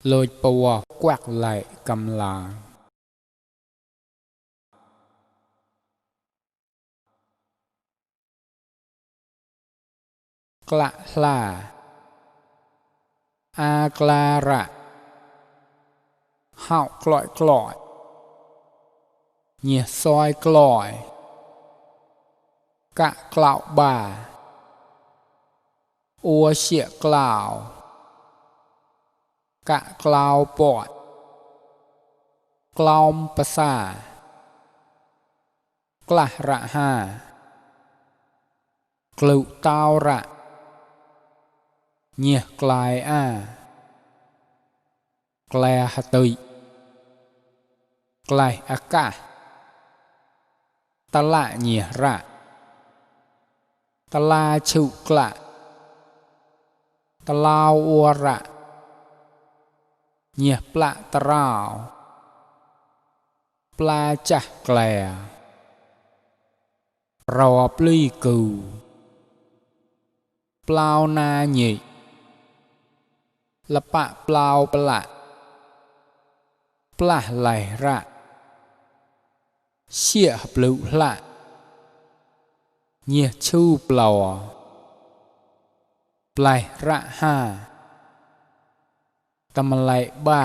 lôi bùa quạt lại cầm làกละล่ากลาระเห่ากลอยกลอยเหยี่ยซอยกลอยกะกล่าวบ่าอัวเฉียกล่าวกะกล่าวปอดกล่าวภาษากละระหากลุเตาระเหยี่ยกลายแกลหตุยไกลอากาตะละเหยี่ยระตะลาชุกละตะลาวอัวระเหยี่ยปละตะราวปลาจักแกลรอปลีกูเปล่านาหญิละปะเปล่าปละปลาไหลระเชี่ยปลุละเหยี่ยชูเปล่าปลายระห้าตำไลบ้า